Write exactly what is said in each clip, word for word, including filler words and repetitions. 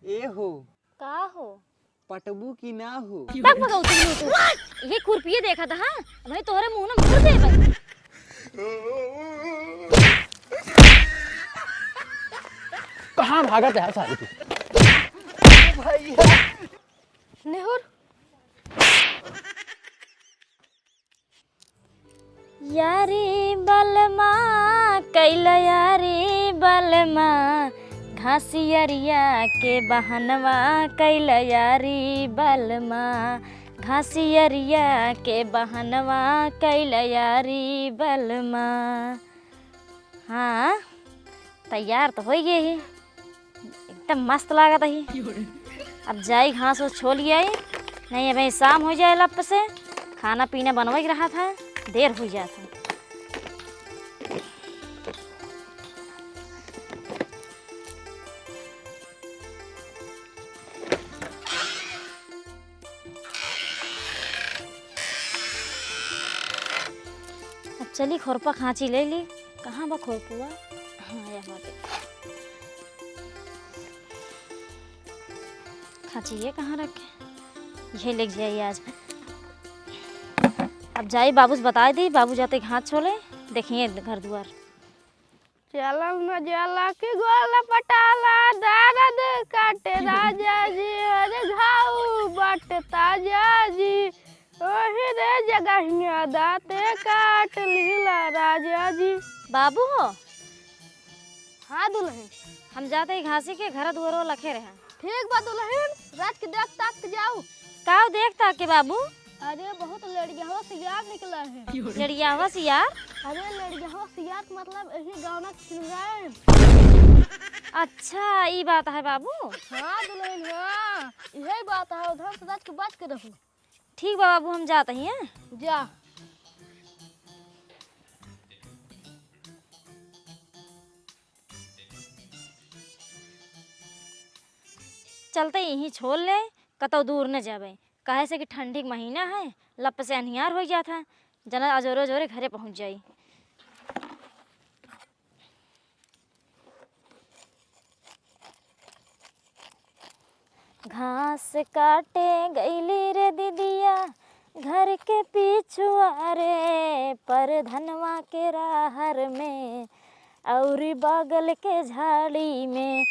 ए हो। का हो? पटबू की ना हो? तब भगौती नहीं तू। ये खुरपिए देखा था, हाँ? मैं तोहरे मुंह में मुड़ दे भाई। कहाँ भागत है साली तू? भैया। नेहुर। यारी बलमा, कैल यारी बलमा, घासियरिया के बहनवा कैल यारी बलमा, घासियरिया के बहनवा कैल यारी बलमा। हाँ, तैयार तो होइ गए ही, एकदम मस्त लागत ही। अब जाई घास उस छोल आई, नहीं अबे शाम होइ जाए लप से, खाना पीना बनवे के रहा था, देर होइ जात है। अब चली खुरपा खांची ले ली। कहाँ बा खुरपुआ? हाँ, यहाँ बाटे। खांची ये कहाँ रखे? ये लेके जाई आज। अब जाई बाबू से बताई दी, बाबू जाते घास छोले, देखिए घर दुआर। चलल न जाला कि गोल पटाला, दर्द काटे राजा जी, अरे घाव बाटे ताजा जी, ओही रे जगहिया दाँते काट लिहला राजा जी। बाबू हो। हाँ दुलहिन। हम जाते ही घासी के घर दुआरो लखे रहे। ठीक बा दुलहिन, राज के देख ताक के जाऊ। काव देख ताक के बाबू? अरे बहुत लड़ियावा सियार निकला है। लड़ियावा सियार? अरे लड़ियावा सियार के मतलब यही गाँव ना छिनरायन। अच्छा, ई बात है बाबू। हाँ दुलहिन, हाँ, यही बात है, उधर से राज के बच के रहू। ठीक बा बाबू, हम जात ही हैं। जा। चलते यहीं छोड़ ले, कतौ दूर न जाबे, काहे से कि ठंडी के महीना है, लप से अन्हियार होइ जात है, जना अजोरे अजोरे घरे पहुँच जाई। घास काटे गईली रे दिदिया घर के पिछुआ रे, परधनवा के राहर में, औरी बगल के झाड़ी में,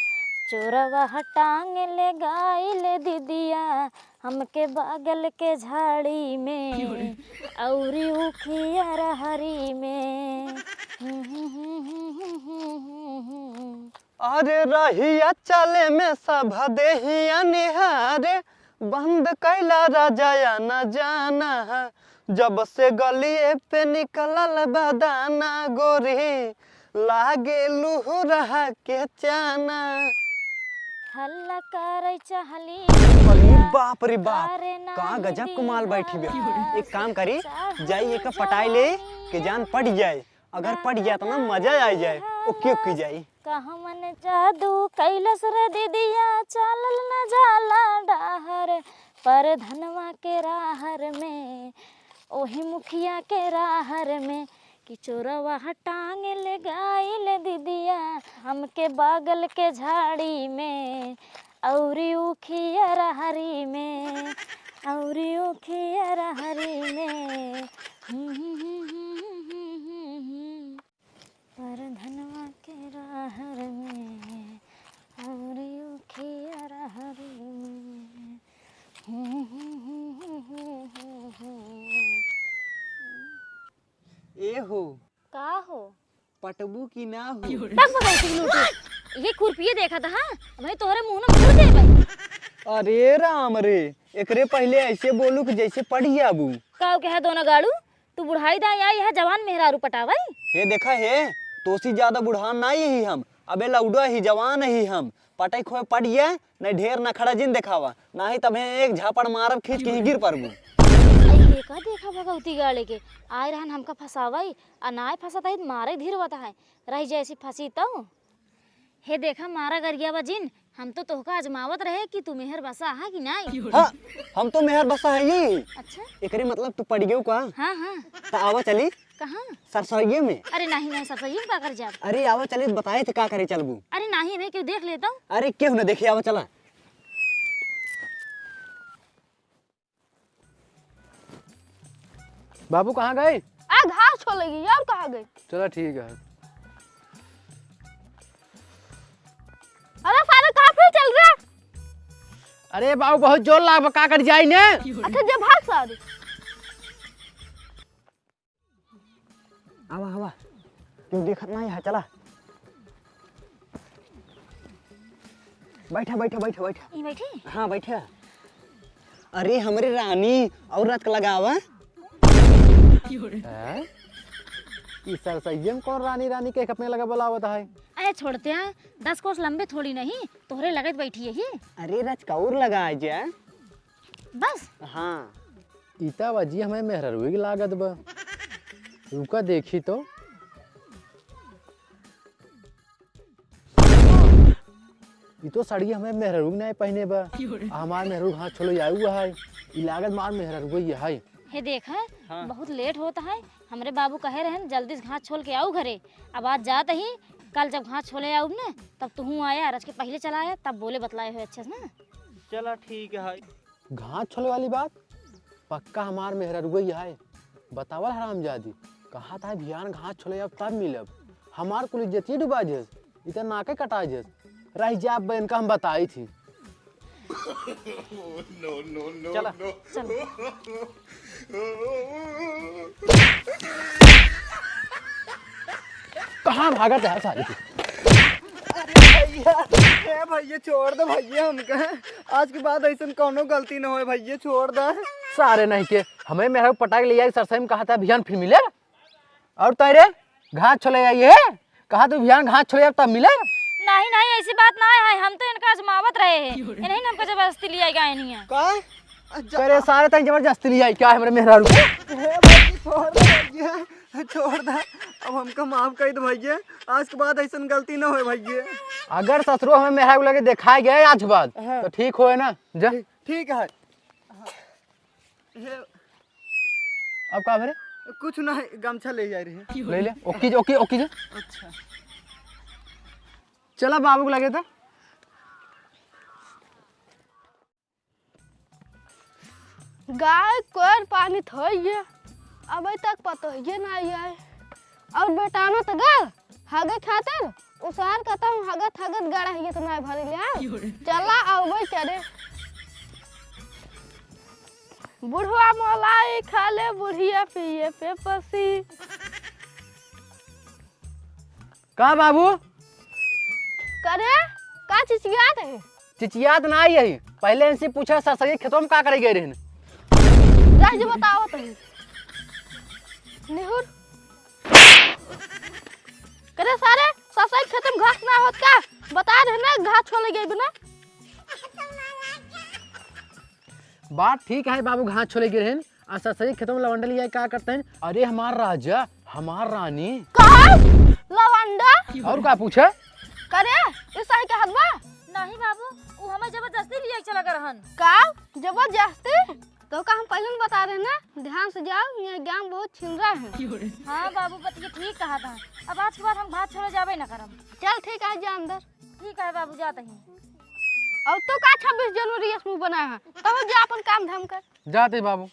चोरवा टांग ले गइल दिदिया, हमके बगल के झाड़ी में, औरी उखिया रहरी में। अरे रहिया चले में सब देहिया निहारे, बंद कैला राजा आना जाना, जब से गलिए पे निकलल बा दाना गोरी, लागे लुहुरहा के चाना। हल्ला करे चहली अरे बाप रे बाप, करे ना का गजब के माल बैठी बे। एक काम करी, जाई एक पटाई ले के जान पट जाए, अगर पट जाए तो ना मजा आ जाए। ओके ओके जाई। कहमन जादू कैलस रे दिदिया, चलल न जाला डहर, परधनवा के राहर में, ओही मुखिया के राहर में, कि चोरवा टांग ले गइल दिदिया, हमके बगल के झाड़ी में, औरी उखिया रहरी में, औरी उखिया रहरी में। परधनवा के रहर में, औरी उखिया रहर में। ए हो। का हो? पटबू की ना हो? तब बगैती लूटी। ये खुरपिए देखा था, हाँ? मैं तोहरे मुंह में मुड़ दे भाई। अरे राम रे, एकरे पहले ऐसे बोलू कि जैसे पट जाबू। का के है दोनों गाड़ू? तू बुढ़ाई दा या यह जवान मेहरारू पटावई? हे देखा हे, तोसी ज्यादा बुढ़ान ना ही हम, अबे लौडा ही जवान ही हम। पटई खोए पट गया, नहीं ढेर नखड़ा जिन देखावा, नाही तबे एक झापड़ मारब खींच के ही गिर परबू। आई देखा देखा भगवती गाड़े के, आए रहन हमका फंसावई, आ नाय फंसत आई त मारे धीर बता है, रह जैसी फंसी तो। हे देखा मारा गरियावा जिन, हम तो तोहका आजमावत रहे कि तू मेहर बसा है कि नाई। हाँ, हम तो मेहर बसा है ही। अच्छा? एकरे मतलब तू पड़ गयो का? हाँ, हाँ। त आवा चली। कहाँ? सरसोइये में। अरे नहीं, नहीं, सरसोइये में का कर जाब? अरे आवा चली, बताए थे का करे चलबू। अरे नहीं, मैं क्यों देख लेता हूँ। अरे क्यों ना देखी, आवा चला। बाबू कहाँ गए? आ, घास छोले गई, और कहाँ गए? चला ठीक है। अरे सारे, कहाँ फिर चल रहे? अरे बाबू, बहुत जोर लाग बा, का कर जाई ने? अच्छा, जब भाग सारे। आवा, आवा, क्यों देखत ना है, चला। बैठा, बैठा, बैठा, बैठा। ई बैठी? हाँ, बैठा। अरे हमरे रानी, और रात का लगावा। हैं? ई सरसैये में कौन रानी रानी के अपने लगे बुलावत है? अरे छोड़ते हैं, दस कोस लंबे थोड़ी नहीं, तोहरे लगत बैठी यही। अरे रचकौर लगा जा। बस। हाँ। ई त बाजी हमें मेहररुए के लागत बा। रुका देखी तो। ई तो साड़ी हमें मेहररू के नाई पहिने बा। आ हमार मेहररू घास छोले आऊ है। ई लागत मार मेहररू ही है। हे देख, हाँ। बहुत लेट होता है। हमरे बाबू कहे रहन जल्दी से घास छोल के आऊ घरे। अब आज जात ही, कल जब घास छोले आऊ न, तब तुहू आया, रच के पहले चला आया, तब बोले बतलाए हो अच्छे से ना। चला ठीक है। घास छोले वाली बात पक्का हमार मेहररुआ ही है। बतावल हरामजादी, कहा था बिहान घास छोले अब तब मिलब। हमार कुल इज्जत ही डुबा जेस, इतना नाके कटा जेस। रह जा अब इनका हम बताई थी। चला। चला। कहाँ भागत है साली तू? अरे भैया, ए भैया, छोड़ दो भैया हमका। आज के बाद ऐसन कौनो गलती न होए भैया, छोड़ दे। सारे नहीं के, हमें मेहररू पटाक ले आई, सरसई में कहा था बिहान फिर मिले। और तैरे घास छोले आई है, कहा तू बिहान घास छोले अब तब मिले। नहीं, नहीं, ऐसी बात ना है, हम तो इनका आजमावत रहे हैं, इन्हीं ने हमको जबरदस्ती ले आई गाय नहीं है। का? करे सारे तई जबरदस्ती ले आई क्या हमरे मेहरारू के? हे भाई, छोड़ दे भैया, छोड़ दे। अब हमका माफ कर दे भैया, आज के बाद ऐसन गलती ना होए भैया। अगर ससुरो हमें मेहरारू लगे दिखाए गए आज के बाद, हाँ। तो ठीक होए ना? जा। ठीक है। हाँ। हे अब का भरे? कुछ ना है, गमछा ले जा रहे हैं। ले ले, ओकी जे, ओकी, ओकी जे। अच्छा। चला बाबू के लगे तो। गाय कोर पानी थोइए, अबे तक पतोहिए ना आए। और बेटानो तो गल हगे खातिर उसार कतहूँ हगत हगत गड़ा हियत ना भरी ले। चला अउबे करे। बुढ़वा मलाई खाले बुढ़िया पिए पेपसी। का बाबू? करे, का चिचियात है? चिचियात ना आई है। पहले इनसे पूछा, सरसई खेतों में का करे गए रहन? जा जी बतावत है। निहुर। करे सारे, सरसई खेतों में घास ना होत का? बता रहे ना, घास छोले गए बिना। बात ठीक है बाबू, घास छोले गए रहन। आ सरसई खेतों में लवंडा लिया का करते हैं? अरे हमार राजा, हमार रानी। का? लवंडा? और का पूछे? करे, ई सही कहत बा? नहीं बाबू, उ हमें जबरदस्ती लिए चला गए रहन। का? जबरदस्ती? तो का हम पहले न बता रहे ना? ध्यान से जाओ, ये गांव बहुत छिनरा है। हाँ बाबू, बतिया ठीक कहा था। अब आज के बाद हम घास छोले जाबे ना करम। चल ठीक है, जा अंदर। ठीक है बाबू, जाते हैं। और तो का छब्बीस जनवरी ऐसे मुंह बनाया है? तब जा अपन काम धाम कर। जाते बाबू।